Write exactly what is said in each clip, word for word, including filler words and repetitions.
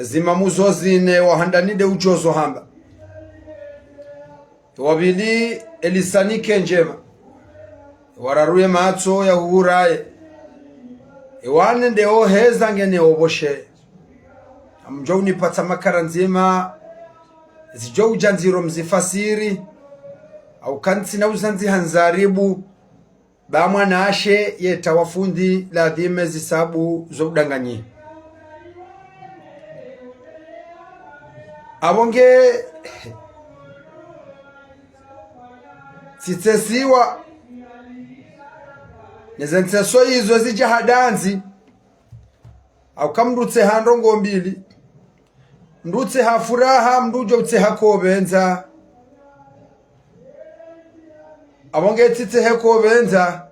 Zimamu zo zine, wa handani nde udjo zo hamba. Wa pvili, e lisani ke ndjema. Wa raru ye matso ya huhuraye. E wa nne nde o heza ngene o pvoshe. Ngamdjo unipatsa makara ndzima, zidjo udja ndziro mzifasiri, hauka ntsina uzandzi ha ndzaribu, ba mwanashe yeta wa fundi ladhime zisabu zo udanganyi. Apvo nge tsitsesiwa ne ze ntseso izo zidja ha dandzi, hauka mndru tseha ndrongo mbili. Mndru tseha furaha, mndru udjo utseha ko pvendza. Apvo nge tsitsehe ko pvendza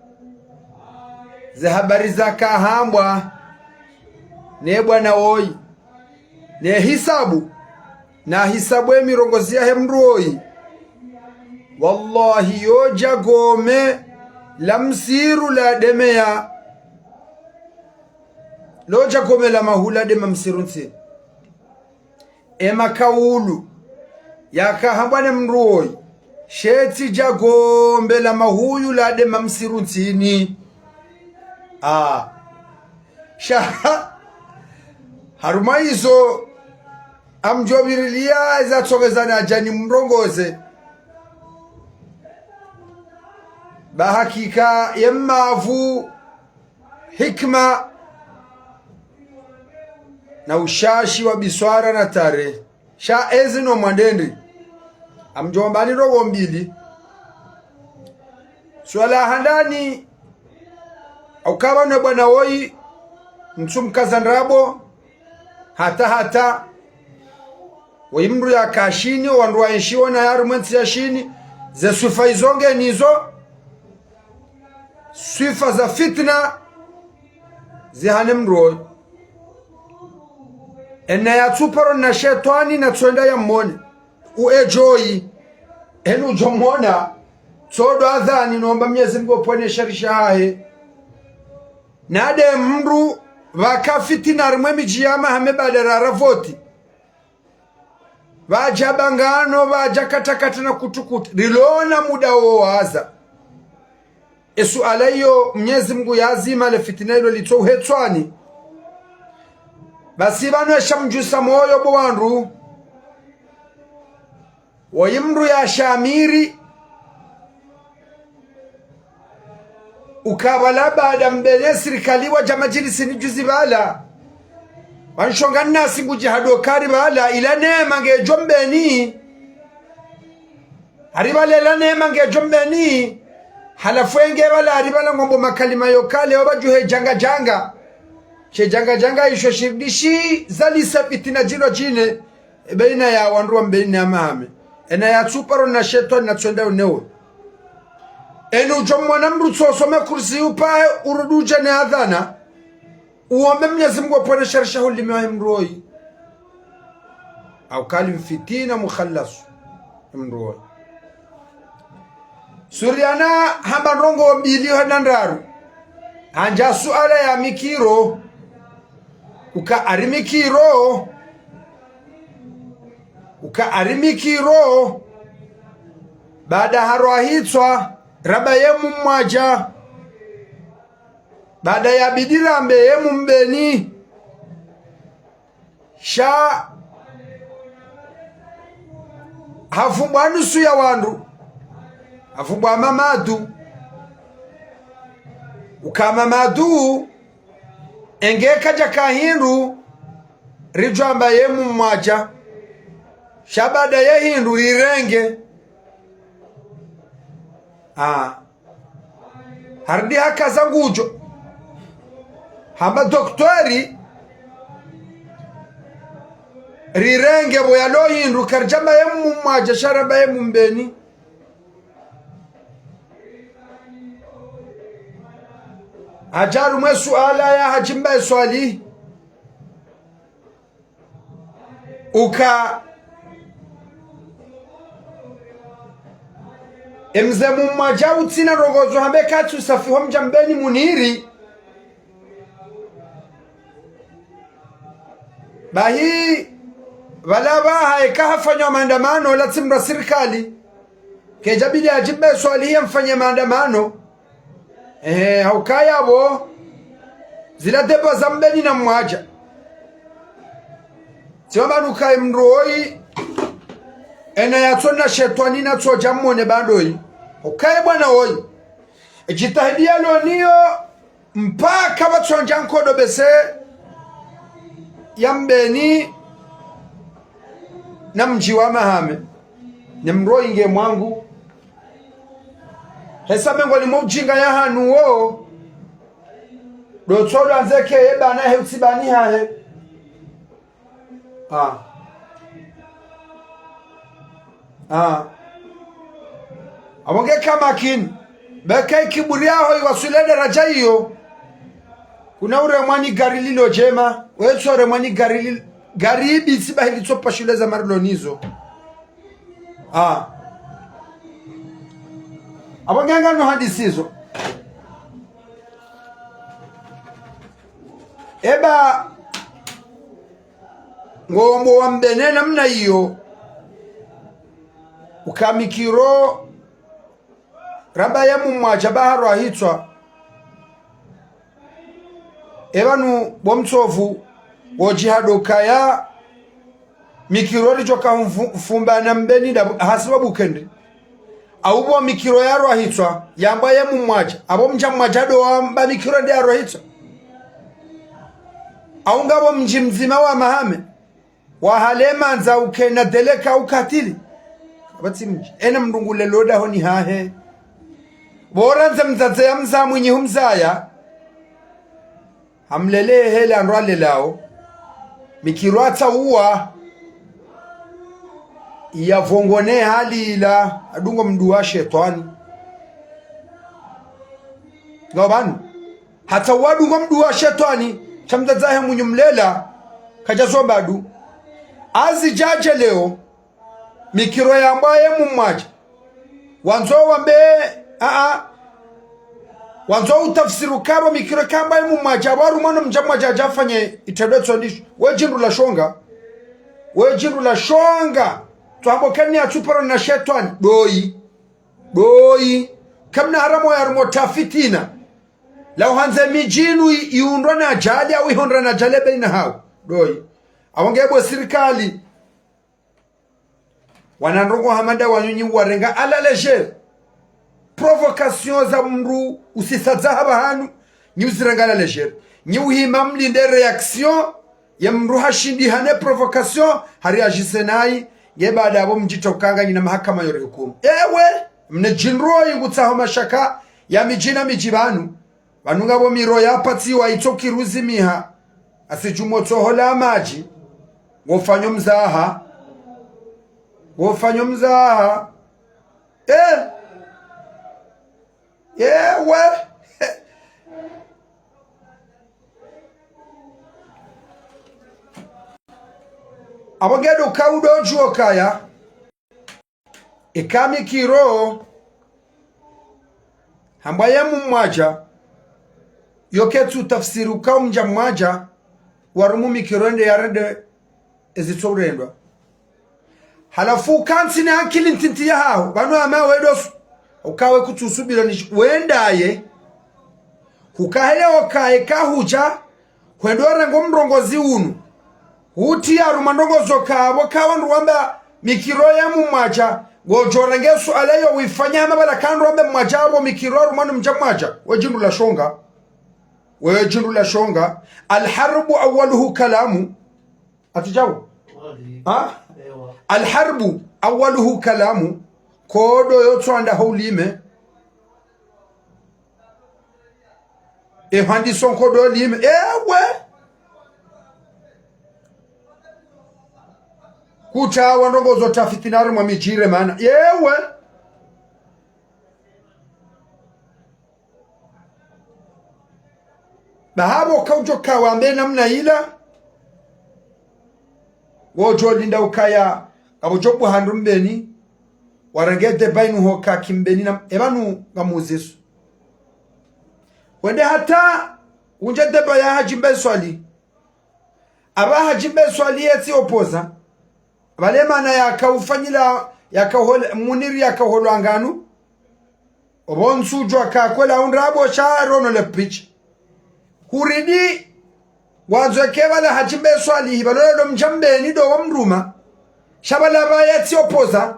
ze habari zaka hambwa ne bwana woyi, ne hisabu, na hisabu e mirongozi yahe mndru woyi. Wallahi, yodja gome la msiru la demeya. Lodja gome la mahu la dema msiru ntsini. E makaulu yaka hambwa ne mndru woyi, she tsi dja gombe la mahuyu la dema msiru ntsini. Ah. Sha, harumwa izo, ngamdjo pvirilia eza tsongeza nadja nimrongoze. Ba hakika ye mavu, hikima, na ushashi wa biswara na tare. Sha ezi no mwandendri. Ngamdjo wambani ndrongo mbili. Suala handani, hauka pvanu e bwana woyi, ntsu mkaza ndrabo, hata hata, woyi mndru yaka Shini, o wandru wa enshiwo na ya harumwa e ntsi ya Shini, ze swifa izo nge nizo, swifa za fitna, zihane mndru woyi. Ena ya tsuparo na shetwani na tswenda ya mwone. U enjoy. Enu udjo mwona. Tsodo adhani nomba Mnyezi Mngu opvwene sharisha hahe. Na nde mndru pvaka fitna harumwa e midji ya mahame baada rara voti. Pvadja bangano, pvadja katakata na kutukuta. Rilona muda wo waza. E suala iyo Mnyezi Mngu yazima le fitina ilo litso uhetswani. Basi pvanu esha mdjusa moyo bo wandru. Woyi mndru ya shamiri. Ukapvala baada mbeni sirikali wadja madjilisi ni juzi pvala. Wanshonga nasi ngudji hado kari pvala ila neema ngedjo mbeni. Hari pvala ila neema ngedjo mbeni. Halafu enge pvala hari pvala ngombo makalima yokale wapvadjuhe djanga djanga. She djanga djanga isho shiridishi zalisa fitina djilo djine. E baina ya wandru wa mbeni na mahame. Ena ya tsuparo na shetwani na tswenda unewe. Enu udjo mwona mndru tso some kursi upahe urudi udje ne adhana. Uombe Mnyezi Mngu opvwene sharisha hulimi wahe mndru woyi. Hauka li mfitina mukhalasu. Mndru woyi. Suriana hamba ndrongo mbili hana ndraru. Handja suala ya mikiro. Uka ari mikiro. Uka ari mikiro. Baada harwa hitswa, ramba ye mumwadja. Baada ya bidi rambe ye mumbeni. Sha havumbwa nusu ya wandru. Havumbwa Mamadu. Uka Mamadu, enge kadja ka hindru, ridjwamba ye mumwadja. Sha baada ye hindru rirenge. Ah. Harudi hakaza ngudjo. Hamba dokteri, rirenge pvo yalo hindru, karidjamba ye mumwadja sha ramba ye mumbeni. Hadja harumwa e suala ya hadjimba e swali. Uka e mze mumwadja utsina ndrongo zo hambe katsu safi ho mdja mbeni muniri. Bahi, pvala pvaha eka hafanywa maandamano, latsi mndru wa sirikali. Kayidjabidi yadjimbe swali ya mfanye maandamano. Ehe, haukaya pvo. Zila débat za Mbeni na Mwadja. Tsi wamba nukaye mndru woyi. Ena yatso na shetwani na tsodja mwone bandoyi. Ukaye bwana woyi. Djitihadi yalo niyo mpaka pvatsondja nkodo bese ya Mbeni na mdji wa Mahame. Ne mndru woyi nge mwangu. Hesa mengoni mwa udjinga ya hanu wo. Ndo tsodo andze ke ye bana he utsi bani hahe. Ah. Ah. Apvo nge ka makini. Beka ikiburi yaho iwaswile daraja iyo. Kuna uremwa ni gari lilo djema. Wetso remwa ni gari li-, gari ibi tsi bahi litso pashuleza marilo nizo. Ah. Apvo nge ngano hadisi izo. Eba ngombo wa Mbeni namna iyo. Uka mikiro ramba ye Mumwadja baharwa hitswa. Eba nu bo mtsovu wodjihado kaya mikiro ridjoka mfu-, mfumba na Mbeni nda bu-, hasiba bukende. Au pvo mikiro yarwa hitswa, yambwa ye Mumwadja. Apvo mdja Mwadja ndo wamba mikiro nde yarwa hitswa. Au ngapvo mdji mdzima wa Mahame. Wahale mandza ukena deleka ukatili. Kapvatsi mdji. Ena mndru ngulelo dahoni hahe. Pvo randze mdzadze ya mza mwinyi humzaya. Hamlele hela ndo alelao. Mikiro atsa uwa. Iya pvongone hali ila. Adungo mdru wa shetwani. Ngapvanu. Hata wadungo mdru wa shetwani. Sha mdzadze he mwinyi mlela. Kadja zomba du. Azi djadje leo. Mikiro yambwa ye Mumwadja. Wandzo wambe, a, a. Wandzo utafsiri ukapvo mikiro kambwa ye Mumwadja, warumwa no mdja Mwadja adja afanye itrendwe tsondisho. We djindru la shonga. We djindru la shonga. Twambo keni ya tsuparo na shetwani. Doyi. Doyi. Kamna haramu ya rumo tafitina. La uhandze midjinu i-, iundwa na ajali, au ihondra na ajali baina hawo. Doyi. Apvo nge bo sirikali. Wana ndrongo hama nda wanyu nyi warenga à la légère. Provocation za mndru usisadza hapva hanu, nyi uzirenga à la légère. Nyi uhima mlinde réaction, ye mndru hashindi hane provocation, haréagisse nayi, nge baada apvo mdjitokanga nyina mahakama yori hukumu. Ewe, mne djindru woyi ngutsaho mashaka, ya midji na midji pvanu. Pvanu ngapvo miro yapatsiwa itsoki ruzimiha. Asi djumwa tsohola madji. Ngofanyo mzaha. Ngofanyo mzaha. Eh. Yewe. Apvo nge ndo kaudo djuo kaya. Eka mikiro hambwa ye Mumwadja, yo ketsu tafsiri uka mdja Mwadja, warumu mikiro ende yarende ezitso urendwa. Halafu uka ntsini hankili ntiti ya haho, pvanu ama wedosu, ukawe kutsusubira ni wendaye, hukahele okaye kahudja, hwendo rengo mrongozi unu. Huti ya ruma ndrongozo kapvo kawa ndru wamba mikiro ya Mumwadja. Ngodjo renge suala yo wifanya hama pvala ka ndru wamba Mumwadja apvo mikiro ya ruma no mdja Mwadja. We djindru la shonga. We djindru la shonga. الحرب أولها كلام. Ati djawu. Ha? الحرب أولها كلام. Nkodo yo tswanda ho ulime. E hwandisa nkodo lime. Ewe. Kutsawa ndrongozo tafitina harumwa midji re mana. Ewe. Baha pvo kaudjo kawambe namna ila. Wodjo linda ukaya, ngapvo djo buhandru Mbeni, warenge débat inu hoka ki Mbeni na, epvanu ngamuzisu. Wende hata, undje débat ya Hadji Mbae Swalihi. Aba Hadji Mbae Swalihi yetsi opoza. Bale mana yakaufanyila, yakauhole, Muniri yakauholwa nganu. Obo ntsudjwa kakwela undrabo sha rono le picha. Huridi, wandzo eke bala Hadji Mbae Swalihi, balo ndo mdja Mbeni ndo wamruma. Sha bala ba yetsi opoza.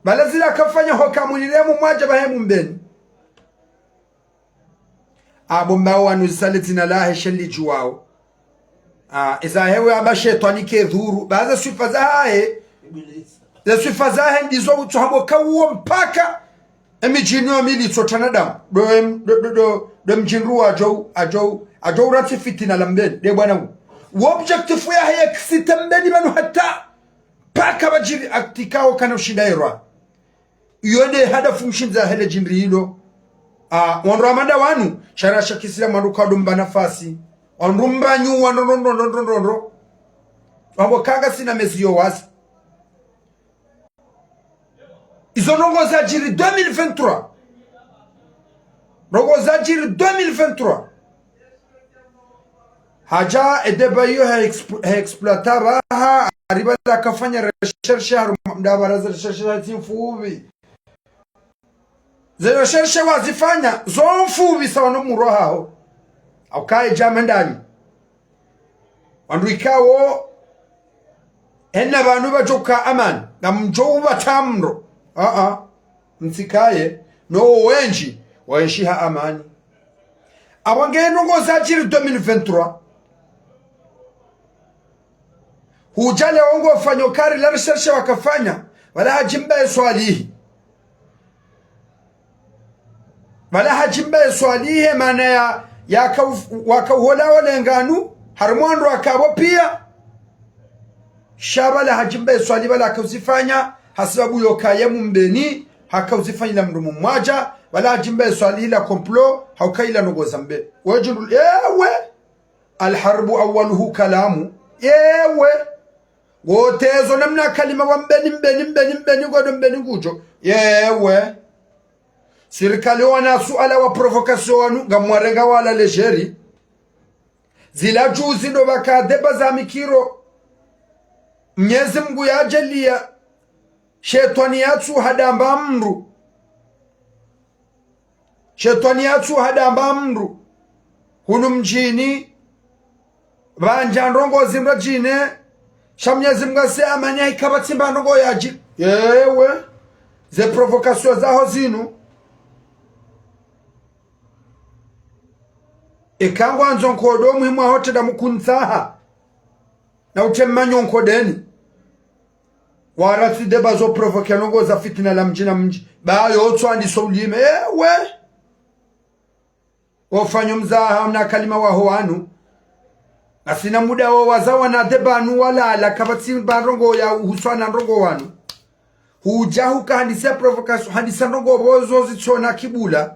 Bala zila kafanya hoka Muniri ye mumwadja bahe mu Mbeni. Abo mbawo wanu zisale dzina lahe she nilidjuwao. Ah, iza hewe aba shetwani kedhuru. Ba ze swifa zahahe. Ze swifa zahe ndizo utso habo kauwo mpaka. Emidjini yo mili itso tana damu. Ndo em-, ndo, ndo, ndo, ndo mdjini wadjo, adjo, adjo uratsi fitina la Mbeni. Nde bwana wu. Wo objectif yahe ye kisite Mbeni pvanu hata. Mpaka badjiri aktikao kana ushinda erwa. Iyo nde hadafu mshindzi ahele djindri ilo. Ah, wandru wa mada wanu, shara shakisira mwandru kado mba nafasi. Wandru mbanyu, wandru ndro, ndro, ndro, ndro, ndro. Wabo kanga sina mezi yo wazi. Izo ndrongo zadjiri deux mille vingt-trois. Ndrongo zadjiri deux mille vingt-trois. Hadja edeba iyo ha exp-, ha exploita baha, ariba la kafanya recherche, harumwa mdabara za recherche za tsi mfupvi. Ze recherche wazifanya, zo mfupvi sawa no muro haho. Au kaye djama ndani. Wandru ikao, ena pvanu badjoka amani, ngamdjo uba tamro. Ah, ah. Mtsikaye, no wendji, waenshi ha amani. Awange ndrongo zadjiri deux mille vingt-trois. Hudja leo ngo fanyo kari la recherche wakafanya, wala Hadji Mbae Swalihi. Wala Hadji Mbae Swalihi, mana ya, ya kau-, wakauhola wo lenganu, harumwa wandru wakabo pia. Sha wala Hadji Mbae Swalihi wala hakauzifanya, hasibabu yo kaye mu Mbeni, hakauzifanyila mndru mumwadja, wala Hadji Mbae Swalihi la complot, haukaila ndrongo za Mbeni. Wedjundru, ewe, الحرب أولها كلام. Ewe, wotezo namna kalima wa Mbeni, Mbeni, Mbeni, Mbeni, ngodo Mbeni ngudjo. Ewe. Sirikali wana suala wa provocation wanu, ngamwarenga wala légère. Zila juzi ndo baka deba za mikiro. Mnyezi Mngu yadjaliya. Shetwani yatsu hadamba mndru. Shetwani yatsu hadamba mndru. Hunu mdjini. Pvandja ndrongo zindru djine. Sha Mnyezi Mngu ase amanya ikaba tsimba ndrongo yadji. Ewe. Ze provocation zaho zinu. Eka ngwandzo nkodo muhimu wa hote da mukuntsaha. Na utemma nyonko deni. Waratsi deba zo provoquer ndrongo za fitina la mdji na mdji. Ba yo tswandi so ulime. Ewe. Ofanyo mzaha mna kalima waho wanu. Ngasina muda wo wazawa na deba nu walala kapvatsi mba ndrongo ya uhuswa na ndrongo wanu. Hudja huka handisa provocation, handisa ndrongo pvo zo zitsona kibula.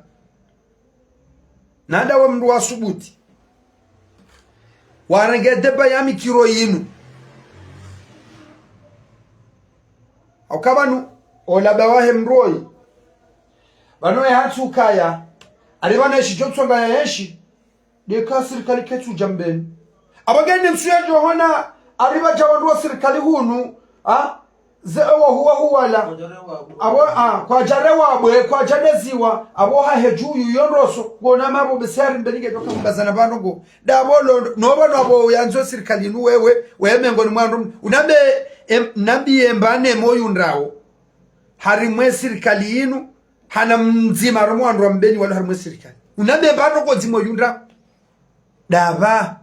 Nanda wa mndru wa subuti. Warenge deba ya mikiro yinu. Hauka pvanu, ola ba wahe mndru oyi. Pvanu ye hatsu kaya. Ari pvanu eshi djo tsonga ya eshi. Deka sirikali ketsu dja Mbeni. Abo ngeni msuya djo hona, ari pvadja wandru wa sirikali hunu, ha? Ze ewa huwa huwala. Abo, ah, kwadja rewabwe, kwadja deziwa, abo hahe dju yu yo ndroso, ngona mabo besari Mbeni ngedjo kambazana pvanu ngo. Dabo lo, no pvanu abo yandzo sirikali inu wewe, we mengoni mwa wandru, unambe, em, nambiye mba ne moyo ndrawo. Harimwe sirikali inu, hana mdzima harumwa wandru wa Mbeni wala harimwe sirikali. Unambe pvanu ko dzimo yundra. Daba.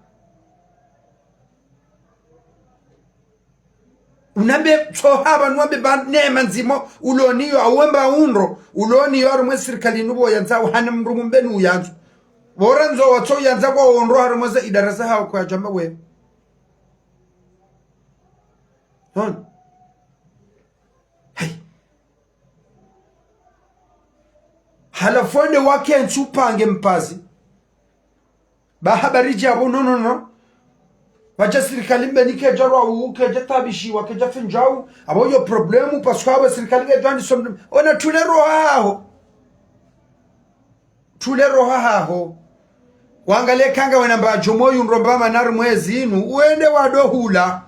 Unambe tsoha pvanu wambe pva nema ndzimo uloniyo, awemba undro, uloniyo harumwe sirikali inu pvo yandzao hana mndru mu Mbeni uyandzo. Pvo randzo watso yandza kwa ondro harumwe ze idara zahawo kwadjamba we. Hon. Hey. Halafu wende wakentsi upange mpazi. Ba habari djabo, no, no, no. Pvadja sirikali Mbeni kedja rwa u, kedja tabishiwa, kedja findjau. Abo yo problème, parce que abo sirikali kedja ndi som-, ona tule roha haho. Tule roha haho. Wangalie kanga wena mba djo moyo ndromba manari mwezi inu, wende wado hula.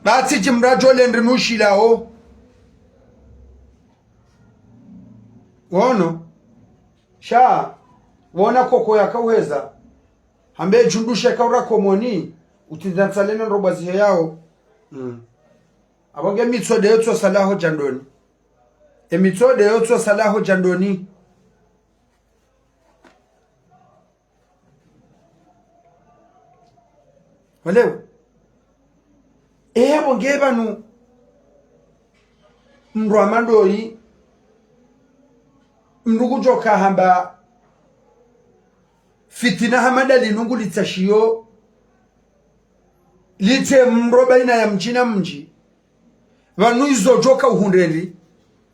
Batsi tsi mradjo lendri nushilao. Wono. Sha, wona koko yakauheza. Hambe djundushe kaura komoni, utsinda ntsalena ndrobwa zihe yao. Mm. Apvo nge mitsode yotso salaho djandoni. E mitsode yotso salaho djandoni. Walewo. Ehe, apvo nge pvanu mndru wa mandoyi, mndru kudjoka hamba fitina hama dalinu ngulitsashiyo, litse mro baina ya mdji na mdji. Pvanu izo djoka uhundrendri,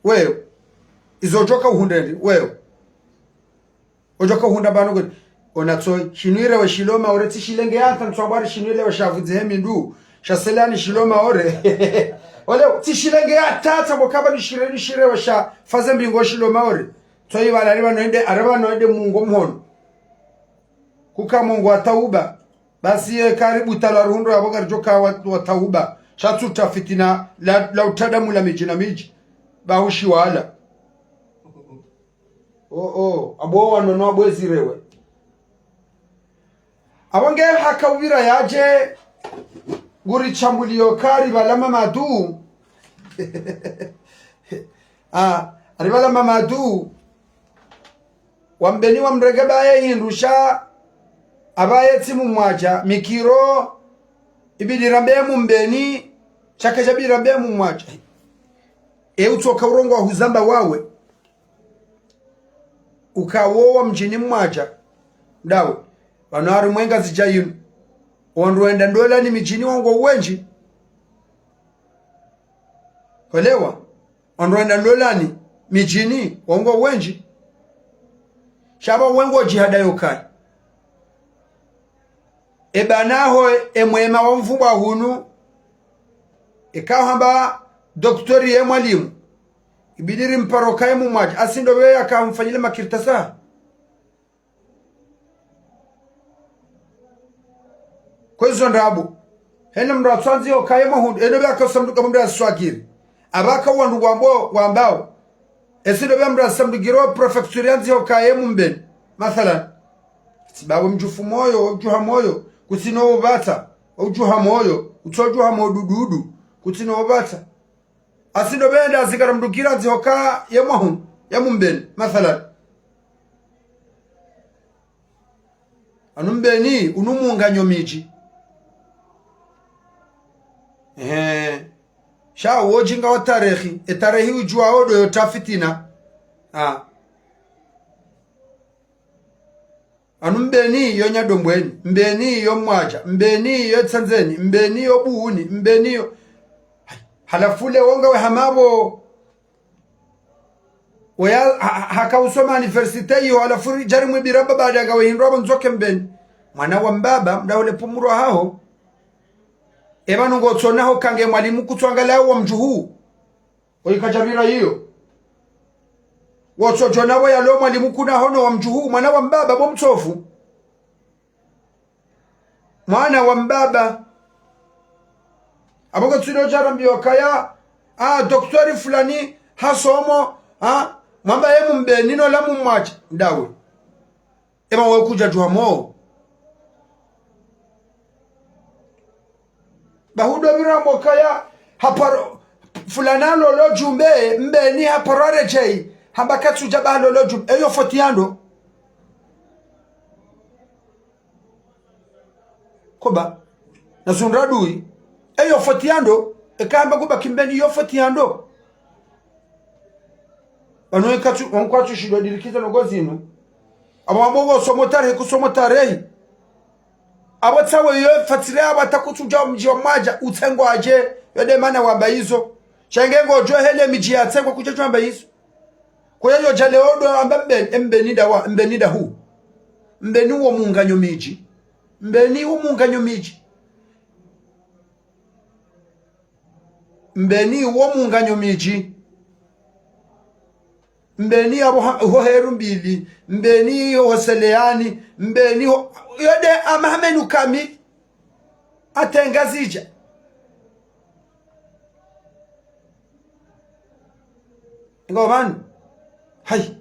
wewe. Izo djoka uhundrendri, wewe. Odjoka uhundra pvanu kweli. Ona tso, shinu irewe shilo Maore, tsi shilenge hata ntswabwari shinu irewe shavudze he mindru. Sha selani shilo Maore. Ole, tsi shilenge hata, tsambo kaba ni shire, ni shirewe sha, faze mbingo shilo Maore. Tso iwala ari pvanu ende, ari pvanu ende mungo mhono. Kuka mungo wa tauba. Basi ye karibu talo aruhundro apvo karidjoka wa, wa tauba. Sha tsu ta fitina la, la utadamu la midji na midji. Ba ushi wala. Oh, oh. Apvo wanono apvo ezirewe. Apvo nge haka upvira yadje, nguri shambuliyo kari pvala Mamadu. Ah, ari pvala Mamadu. Wa Mbeni wamrenge baye hindru sha, abaye tsi mumwadja, mikiro, ibidi rambe Mumbeni, sha kedja bidi rambe mumwadja. E utsoka urongowa huzamba wawe. Uka wo wa mdjini mwadja. Ndawe. Pvanu harimwa e Ngazidja yinu. Wandru wenda ndolani midjini wangu wendji. Kwelewa. Wandru wenda ndolani midjini wangu wendji. Sha pvo wengo djihada yokayi. E banaho e mwema wa mvubwa hunu. Eka hamba doktori ye mwalimu. Ibidi rimparo kaye mumwadja. Asi ndo wewe yaka mfanyile makirtasa. Kwezo ndrabo. Hene mndru atsandzi yokaye mwahundru. Eno pvaka usamduka mndru aswakiri. Apvaka wandru wambo, wambao. Esi ndo pvya mndru asamdukiro préfecture yandzi yokaye Mumbeni. Mathalan. Tsi bawe mdjufu moyo, udjuha moyo. Kutsino upvatsa. Udjuha moyo. Utsodjuha moyo dududu. Kutsino upvatsa. Asi ndo pvenda azikara mndru kira ndzihoka ye mwahunu, ye Mumbeni, mathalan. Anu Mbeni, unu munganyo midji. Ehe. Sha wodjinga wa tarehi, e tarehi udjuwa odo yo ta fitina. Ah. Anu Mbeni yo Nyadombweni, Mbeni yo Mwadja, Mbeni yo Tsandzeni, Mbeni yo Buuni, Mbeni yo. Halafu le wonga we hamabo. Oya ha-, ha-, haka usoma université yo, halafu ri djari mwibira baba adanga we hindru abo ndzoke Mbeni. Mwana wa mbaba, mda ule pumurwa haho. Eba nungo tsona ho kange mwalimu kutswangala wa mdjuhu. Oyi kadjabira iyo. Wotsodjona we yalo mwalimu kuna hono wa mdjuhu, mwana wa mbaba bo mtsofu. Mwana wa mbaba. Abo ko tsilo djarambiwa kaya, ah, doktori fulani, hasomo, ah, mwamba ye Mumbeni no la Mumwadja, ndawe. Ema we kudja djuha mo. Bahudo birambo kaya haparo fulana lolo djumbe Mbeni haparo aredjei hamba katsudja ba lolo djumbe. Eyo foti yando. Koba. Na sundra dui. Eyo foti yando. Eka hamba koba ki Mbeni yo foti yando. Pvanu ekatsu, wankwatsu shido dirikiza nogo zinu. Abo abo wo somo tarehi, kusomo tarehi. Abo tsawe yo fatire abo atakutsudja mdji wa Mwadja, utsengwa adje, yo de mana wamba izo. Sha nge ngodjo hele midji ya tsengwa kudja djwamba izo. Kwa yo djale odo amba Mbeni, e Mbeni da wa, Mbeni da hu. Mbeni wo munganyo midji. Mbeni wo munganyo midji. Mbeni wo munganyo midji. Mbeni yapvo ha-, ho Heru Mbili, Mbeni ho Seleani, Mbeni ho, yode amahamenu kami, hata Ngazidja. Ngo pvanu. Hayi.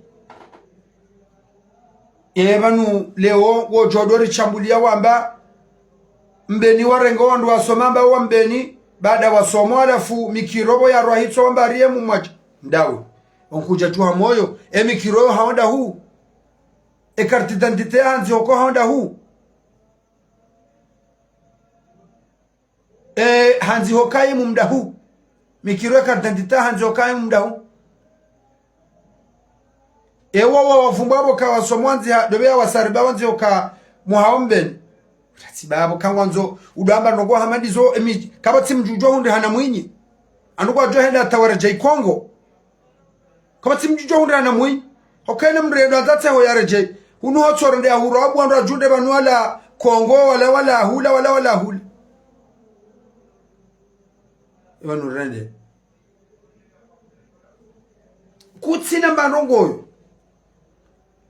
Ye pvanu leo wodjo dori shambuliya wamba Mbeni warenge wandru wasoma amba wa Mbeni, baada wasoma halafu mikiro pvo yarwahitso wamba riye mumwadja. Ndawe. Onkudja tuha moyo, e mikiro yo haonda hu. E carte d'identité handzi hoko haonda hu. E, handzi hokayi mumdahu. Mikiro ya carte d'identité handzi hokayi mumdahu. E, wo, wo, wavumbwa pvo ka wasoma wandzi ha, dopve ya wasariba wandzi hoka muhao Mbeni. Tati bapvo kangwandzo, udo amba ndrongo hama ndizo, emi, kapvatsi mdjudjo hundre hana mwinyi. Anu kwadjo henda hata waredjei Kongo. Kapvatsi mdjudjo hundre hana mwinyi. Hokena mdru yendo atatse ho yaredjei. Hunu hotsoronde ahura wabu wandru adjunde pvanu wala Kongo, wala, wala hula, wala, wala hula. Ipvanu rende. Kutsina mba ndrongo yo.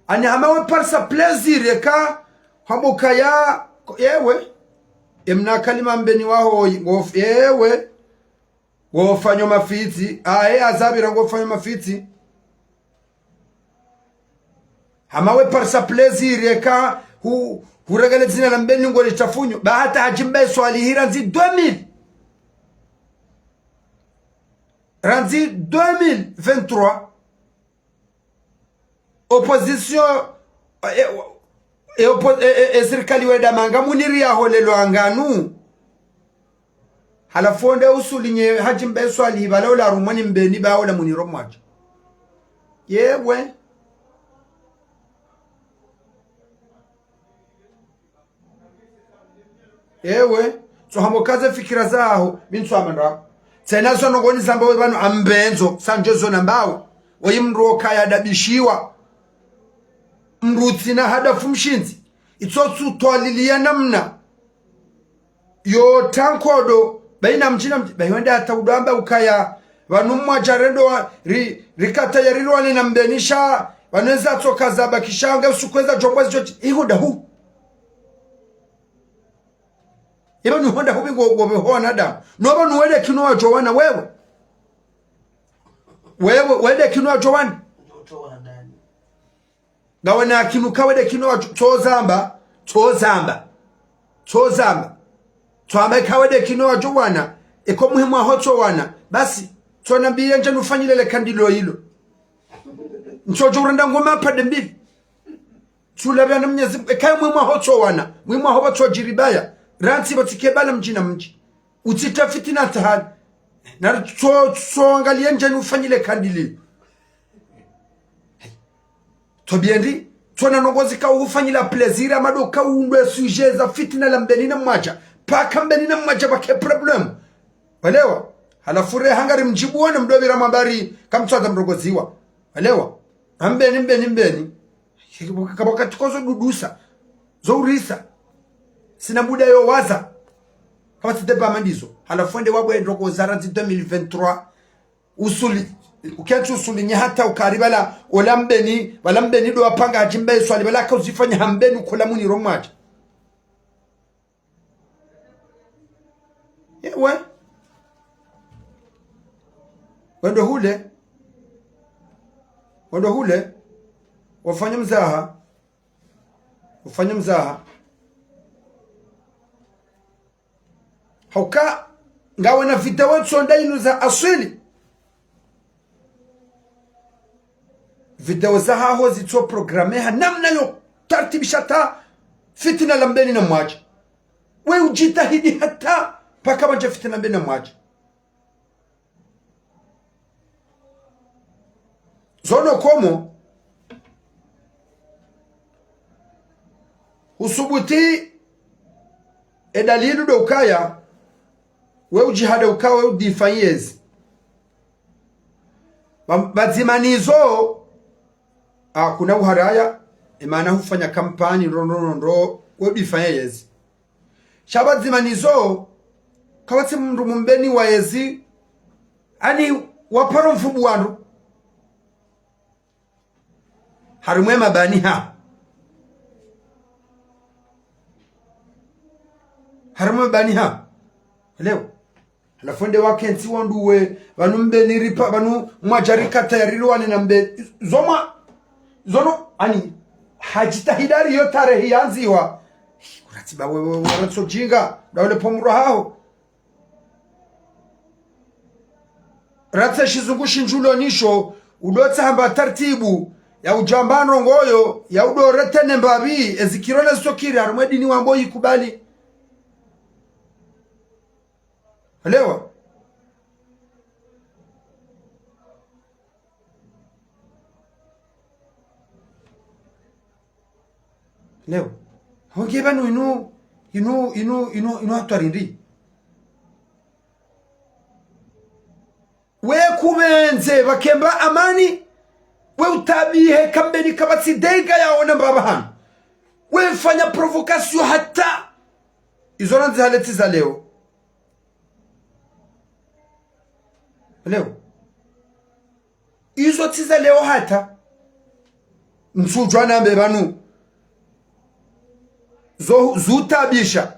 Ani hama we parisa plaisir eka hamba ukaya, yewe. Emna kalima Mbeni waho, ngof-, yewe. Ngofanyo mafitsi, aye azapvira ngofanyo mafitsi. Hama we parisa plaisir eka hu, huregele dzina la Mbeni ngole shafunyo. Ba hata Hadji Mbae Swalihi randzi deux mille. Randzi deux mille vingt-trois. Opposition, e, e, oppo-, e, e, e sirikali wenda manga muniri yaholelwa nganu. Halafu onde usulinye Hadji Mbae Swalihi pvala ola rumwa ni Mbeni ba ola muniro mwadja. Yewe. Ewe, tsohamba ukaze fikira zaho, mi ntsu amanda. Tsena zo ndrongo nizamba we pvanu ambendzo, sandjo zo nambawo. Oyi mdru okaya adabishiwa. Mdru utsina hadafu mshindzi. Itso tsu twaliliya namna. Yo tankodo, baina mdji na mdji, bayi wenda hata udo amba ukaya, pvanu mwadja rendo wa, ri, rikata ya rilwane na Mbeni sha, pvanu eza tsoka zabakisha, nge usukweza djongwa zichoti, iho ndahu. Ipvanu iho ndahu pvi ngo, ngo pvi ho wanadamu. No pvanu wende kinu wadjo wana wewe. Wewe, wende kinu wadjo wana. Ngawe na kinu kawende kinu wadjo, tso zamba, tso zamba. Tso zamba. Tso amba kawende kinu wadjo wana. Eko muhimu aho tso wana. Basi, tso nambiye ndje nufanyile le kandilo ilo. Ntso djo urenda ngoma pvande mbili. Tsu lapviya na Mnyezi, eka muhimu aho tso wana. Muhimu aho pvatso djiribaya. Rantsi pvatsike bala mdji na mdji. Utsita fitina tahali. Na tso, tso angaliye ndje nufanyile kandili. Tobiendi, tsona ndrongo zika ufanyila plaisir, amado ka undwe sujet za fitina la Mbeni na mwadja. Paka Mbeni na mwadja pake problème. Walewa? Halafu re hangari mdjibu wana mdopvira mambari kamtswadza mrongoziwa. Walewa? Ambeni, Mbeni, Mbeni. Kaba wakati kozo dudusa. Zo urisa. Sina muda yo waza. Kama tsi deba mandizo. Halafu wende wabwe ndrongo za randzi deux mille vingt-trois. Usuli. Ukentsi usuli nye hata ukari pvala. Ola Mbeni. Pvala Mbeni do wapanga Hadji Mbae Swalihi. Pvala ka uzifanya ha Mbeni ukola muniro mwadja. Ewe. Wendo hule. Wendo hule. Wafanya mzaha. Wafanya mzaha. Hauka, ngawe na video ntsonda inu za aswili. Video zahaho zitso programme ha namna yo tartibisha ta fitina la Mbeni na mwadja. We udjitahidi hata paka pvandje fitina la Mbeni na mwadja. Zono komo, husubuti e dalilu do ukaya, we udjihada uka we udifanyezi. Ba-, badzimanizo, a, kuna uharaya, emana hufanya kampani, ndo, ndo, ndo, ndo, we udifanyezi. Sha badzimanizo, kapvatsi mndru mumbeni wa yezi, ani waparo mfubu wandru. Harumwa ye mabani ha. Harumwa ye mabani ha. Leo. Halafu nde wakentsi wandru we, pvanu Mbeni ripva, pvanu mwadja rika tayari riwane na Mbeni. Zomwa, zono, ani, hadjitahidi hari yo tarehi yandziwa. Kuratiba we, we, we, ratso djinga, ndaule pomuro haho. Ratse shizungu shindji ulo nisho, udotsa hamba tartibu, ya udjamba ndrongo yo, ya udo retene mbapvi, ezikiro ne zitsokiri, harumwa ye dini wambo yikubali. Elewa. Leo. Honge pvanu inu, inu, inu, inu, inu hatwari ndri. We kupvendze pvakemba amani, we utabihe ka Mbeni kapvatsi ndrongoo yaona mbapvi hanu. We fanya provocation hata. Izo randzi hale tsi za leo. Leo. Izo tsi za leo hata. Ntsudjwa nambe pvanu. Zo, zutabisha.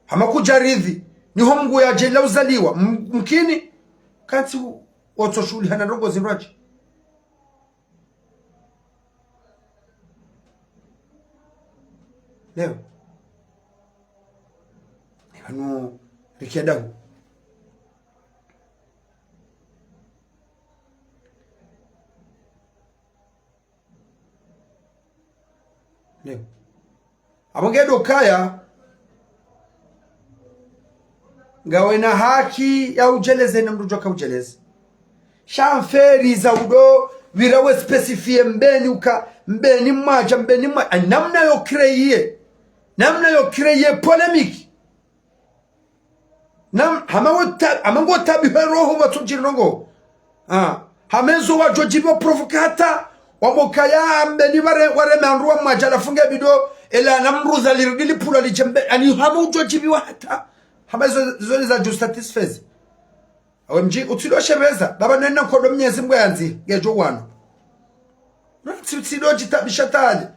Hama kudjaridhi. Niho Mngu yadjela uzaliwa. M-, mkini. Kantsi u-, otso shuhuli hana ndrongo zindrwadji. Leo. Pvanu rikenda hu. Leo. Apvo nge do kaya, ngawe na haki ya udjeleze na mndru djoka udjeleze. Sha mferi za udo, pvira we spécifier Mbeni uka, Mbeni mwadja, Mbeni mwa-, a, namna yo créer. Namna yo créer polémique. Nam-, hama wo ta-, hama ngo tabihe roho pvatsu djiri ndrongo. Ah, hama ezo wadjo djibiwa provocateur, wambo kaya Mbeni ware, ware mandru wa mwadja halafu nge bido, ela namruza liridi lipvulwa lidje Mbe-, ani hama udjo djibiwa hata. Hama ezo, zo ni za djo satisfaire. Awe mdji, utsido shebeza, baba nena nkodo Mnyezi Mngu yandzi, ngedjo wano. Utsido djitabisha tali.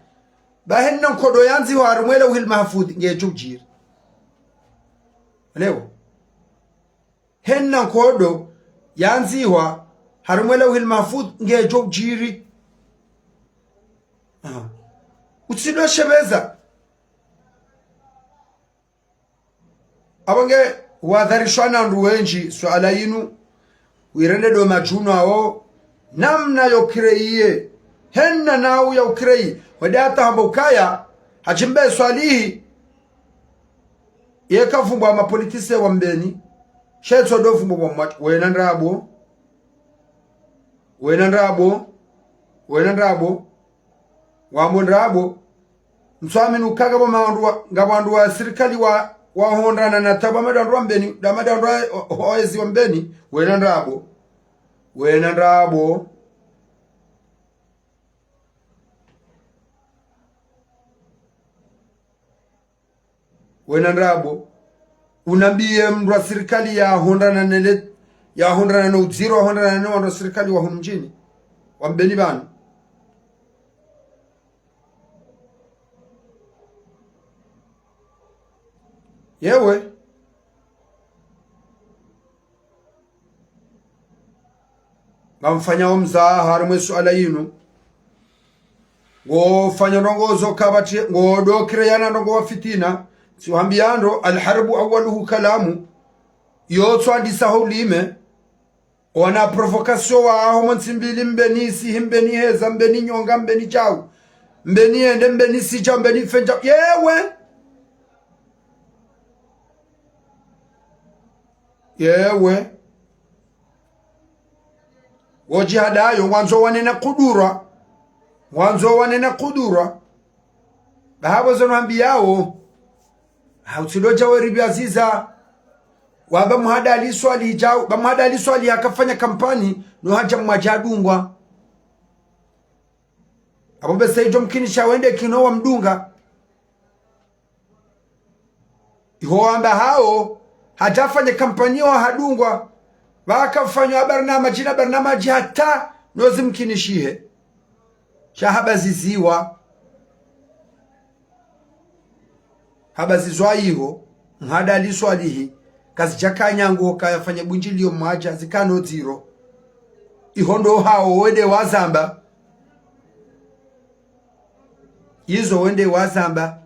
Ba hena nkodo yandziwa harumwa ye Lauhil Mahfudh, ngedjo udjiri. Leo. Hena nkodo yandziwa harumwa ye Lauhil Mahfudh, ngedjo udjiri. Aha. Utsido shebeza. Apvo nge wadharishwa na wandru wendji, suala yinu, wirende do madjunu awo, namna yo créer, hena nau ya u créer, wende hata hamba ukaya, Hadji Mbe Swalihi, ye kavumbwa mapolitise wa Mbeni, shetso do vumbwa wa mwa-, wena ndrabo, wena ndrabo, wena ndrabo, wambo ndrabo, mtsuamini uka ngapvo wandru wa, ngapvo wandru wa sirikali wa, wahondrana na tabu hama wandru wa Mbeni, hama wandru wa, wa, wa ezi wa Mbeni, wena ndrabo. Wena ndrabo. Wena ndrabo. Unambiye mndru wa sirikali yahondrana nele, yahondrana no udziro, yahondrana no wandru wa sirikali wa hunu mdjini. Wa Mbeni pvanu. Yewe. Ngamfanyao mzaha harumwa ye suala yinu. Ngofanya ndrongo zo kapvatsi, ngodo créer na ndrongo wa fitina. Tsi uhambia ndro, الحرب أولها كلام. Yo tswandisa ho ulime. Wana provocation wa aho mo ntsi mbili, Mbeni isihi, Mbeni heza, Mbeni nyonga, Mbeni djau, Mbeni yende, Mbeni sidja, Mbeni fendja. Yewe. Yewe. Wo djihadayo, ngwandzo wanena kudura. Ngwandzo wanena kudura. Bahapvo zo no hambiyawo. Ha utsido dja weri biaziza. Wa ba Muhadali Swalihi djau, ba Muhadali Swalihi hakafanya kampani, no hadja mwadja dungwa. Apvo bese idjo mkinisha wende kino wamdunga. Iho wamba hawo, hadja fanye kampani wa hadungwa. Pvaka fanywa barnamaji na barnamaji hata no zimkinishihe. Sha hamba ziziwa. Hamba zizwa iho, Mhadali Swalihi, kazidjaka nyangu kaya fanye bundjilio Mwadja zikano dziro. Iho ndo hawo wende wazamba. Izo wende wazamba.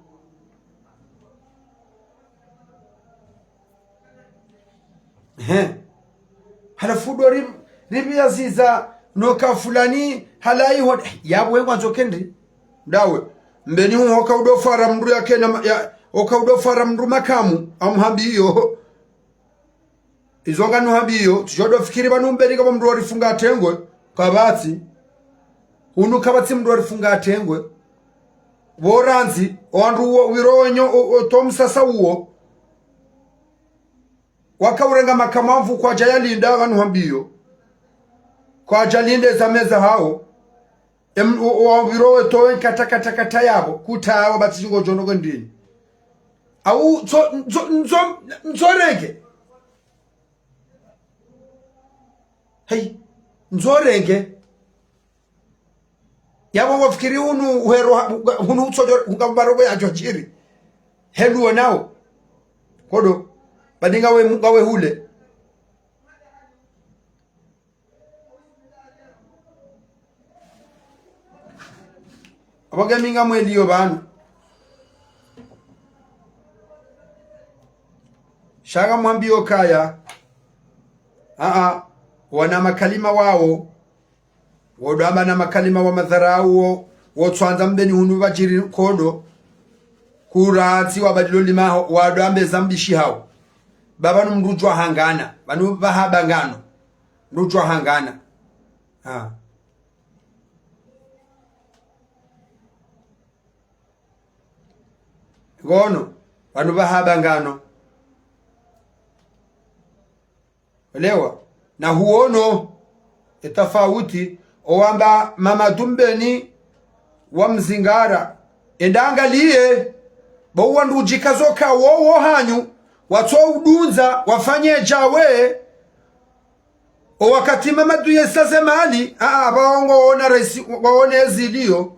He. Halafu ndo ri-, ripviya ziza no ka fulani halayi ho-, yapvo wengwandzo kendi. Ndawe. Mbeni hu hoka udo fara mndru yake na ma-, ya, hoka udo fara mndru makamu, amuhambiyo. Izo nganu hambiyo, tsidjo do fikiri pvanu Mbeni kapvo mndru warifunga atengwe, kapvatsi. Hunu kapvatsi mndru warifunga atengwe. Pvo randzi, o wandru wo, wiro wenyo, o, o, to msasa uwo. Waka urenga makamamvu kwadja yalinda nganu hambiyo. Kwadja linde za meza hawo. Em, o, o, wiro we towe kata, kata, kata yapvo. Kuta hawo batsi ngodjo no kendini. Au, ndzo, ndzo, ndzo, ndzo renge. Hey, ndzo renge. Yapvo wafikiri hunu uhero ha-, hunu utsodjo, hunga mbarogo yadjo shiri. Helu wonao. Kodo. Pvadi ngawe, ngawe hule. Apvo nge mi ngamweliyo pvanu. Sha ngamwambiyo kaya. Aa, wana makalima wawo. Wodo amba na makalima wa madharau wo, wotswandza Mbeni hunu pvadjiri kodo. Kuratsi wabadilo lima ho, wado ambe zambishi hawo. Pvapvanu mndru djwa hangana, pvanu pvahamba ngano. Mndru djwa hangana. Ha. Ngono, pvanu pvahamba ngano. Elewa, na huono, etafauti, owamba Mamadu Mbeni wa Mzingara. Enda angaliye, bo wandru djikazoka wowo hanyu, watso udundza, wafanye djawe, o wakati Mamadu yesa ze mali, aa, pvawo ngwaona raisi, ngwaone eziliyo.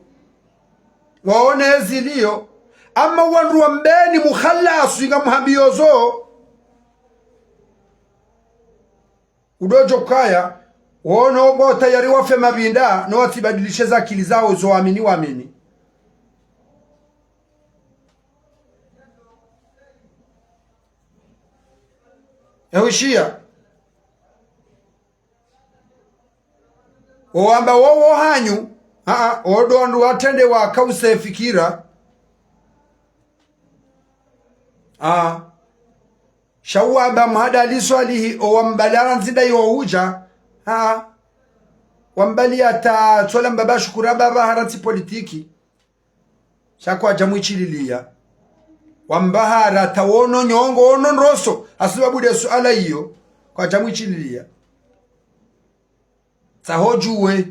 Ngwaone eziliyo. Ama wandru wa Mbeni mukhalaswi ngamhambiyo zo. Udo djo kaya, wono bo tayari wafe mapvinda, no watsibadilishe ze akili zawo zo wamini wamini. Ehushiya. Owamba wowo hanyu, aa, odo wandru watrende wakause fikira. Aa. Sha uwamba Mhadali Swalihi, owambali arandzi nda iwo hudja, aa. Wambali hata tsola mbaba shukura baba harantsi politiki. Sha kwadja mwishililiya. Wamba hara ta wono nyongo, wono ndroso, hasibabu de suala iyo, kwadja mwishililiya. Tsaho djuwe.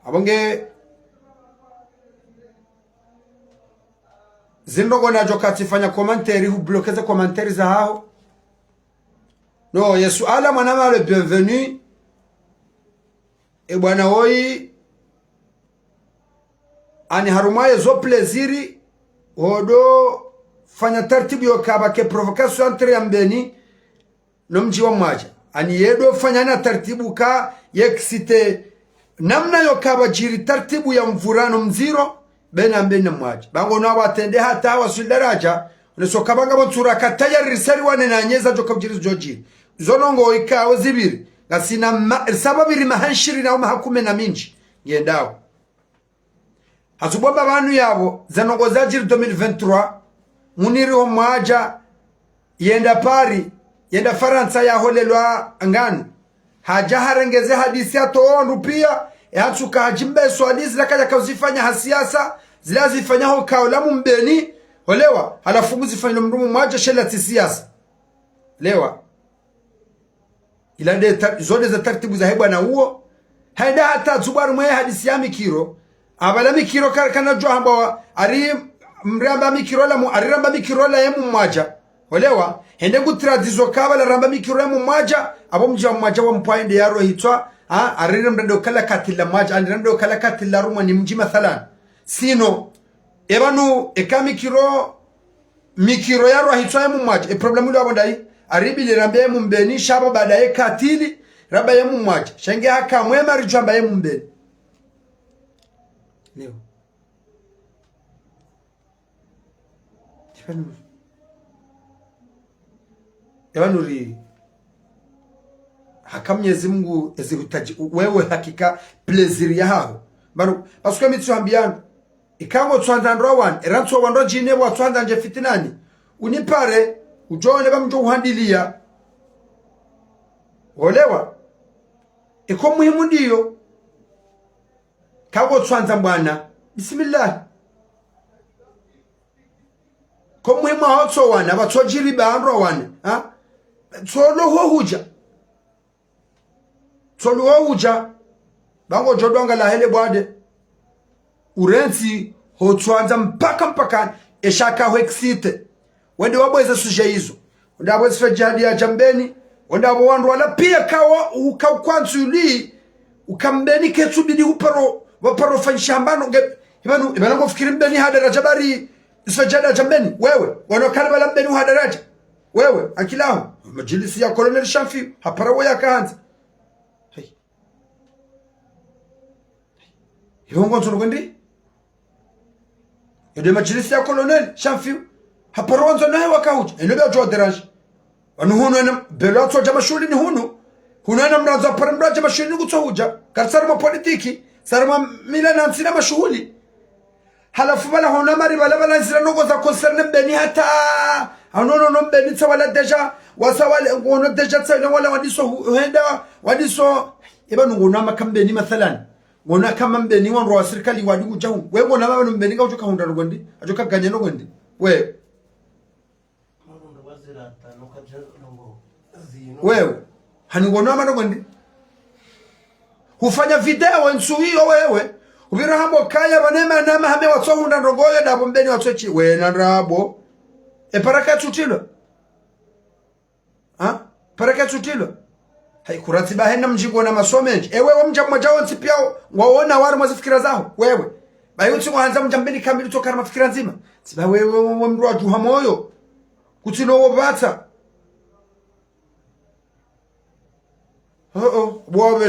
Apvo nge zindrongo nadjo katsifanya commentaire, hublokeze commentaire zahaho. No, ye suala mwana male bienvenue. E bwana woyi, ani harumwa yezo plaisir, hodo fanya tartibu yoka pvwake provocation entre ya Mbeni no mdji wa Mwadja. Ani yedo fanya na tartibu ka yexcite namna yoka pvwadjiri tartibu ya mvura no mdziro, bena Mbeni na Mwadja. Pvango no watrende hata waswili daraja, oneso ka pvanga pvo ntsura ka tayari risari wane na nyeza djoka pvwadjiri djodjiri. Zo ndrongo ikao zipviri, ngasina ma-, saba pviri maha nshirini na maha kume na mindji, ngendao. Hatsubomba pvanu yapvo, ze ndrongo zadjiri deux mille vingt-trois, Muniri ho Mwadja, yenda Paris, yenda Farantsa yaholelwa nganu. Hadja harenge ze hadisi hatowa wandru piya, e hatsuka hadjimbe swali zila kadja kauzifanya ha siasa, zila zifanya ho kao la Mbeni, olewa, halafu muzifanyilo mndru Mwadja shela tsi siasa. Lewa. Ila de ta-, zo de za tartibu zahe bwana uwo. Haenda hata dzuba harumwa ye hadisi ya mikiro. Apvala mikiro ka-, kana djuwa hamba wa, ari mramba mikiro la mu-, ari ramba mikiro la ye Mwadja. Olewa, hende ngu traduizo kabla ramba mikiro ya Mumwadja, apvo mdji wa Mumwadja wa mpwa hende ya rohitswa, ha, arire mrende ukala katili la Mwadja, arire mrende ukala katili la rumwa ni mdji mathalan. Sino, epvanu, eka mikiro, mikiro ya rohitswa ya Mumwadja, e problème ilo apvo ndayi, aribili rambe ya Mumbeni, sha apvo baada ye katili, ramba ya Mumwadja, sha nge haka mwema ridjwamba ya Mumbeni. Leo. Epvanu. Epvanu ri. Haka Mnyezi Mungu ezi hutaji, wewe hakika plaisir ya haho. Manu, parce que mi tsi hambiyanu. Ika ngo tswandza ndro wani, era ntso wandro djine wa tswandza ndje fitinani. Unipare, udjone ba mdjo uhandiliya. Olewa. Iko muhimu ndiyo. Ka ngo tswandza mbwana. Bismillah. Ko muhimu aho tso wana, ba tso djiri ba andro wana, ha? Tso lo ho hudja. Tso lo ho hudja. Ba ngo djo dwanga la hele bwade. Urentsi ho tswandza mpaka mpaka, esha ka ho excité. Wende wabweze sujet izo. Wende wabweze fe djihadi ya Djambeni. Wende wabwe wandru wala piya kawa uka ukwantsu yuli. Uka Mbeni ketsu bidi uparo, waparo fanyisha hambano nge, epvanu, epvanu ngo fikiri Mbeni ha daraja bari, iso djihadi ya Djambeni, wewe, wano kali bala Mbeni ha daraja, wewe, ankilaho, madjilisi ya Colonel Shamfiu, hapara wo ya kahandza. Hey. Iho ngo ntsono kwendi? Yende madjilisi ya Colonel Shamfiu. Haparo wandzo naye waka hudja. Eno bia djo déranger. Wanu hunu ena belo atsodja mashuhuli ni hunu. Hunu ena mrandzo apare mradja mashuhuli ni kutso hudja. Kari saruma politiki. Saruma mila na ntsina mashuhuli. Halafu bala hona mari bala bala ndzira ndrongo za concerne Mbeni hata. Hano no no Mbeni tsa wala déjà. Wasa wale ngono déjà tsa ina wala wadiso hu-, henda. Wadiso. Epvanu ngono ama ka Mbeni mathalan. Ngona kama Mbeni wandru wa sirikali wadi udja hu. We ngona mama Mbeni ka udjo kahundra ndrongo ndi. Adjo kaganya ndrongo ndi. We. Wewe. Hani ngona mama ndrongo ndi. Hufanya video ntsu iyo wewe. Upvira hambo kaya pvanu ema nama hame watso hundra ndrongo yo ndapvo Mbeni watso tsi. We na ndrabo. E para ka tsutilo. Ha? Para ka tsutilo. Hayi, kura tsi bahe na mdji ngona maso mendji. Ewe, wa mdja mwadja wontsi piya ngwaona wari mwa zifikira zaho. Wewe. Bahi utsi ngwahandza mdja Mbeni kamili tso kara mafikira ndzima. Tsi ba wewe, wewe, wewe mdru wa djuha moyo. Kutsilo wo pvatsa. Oh, oh. Bwawe.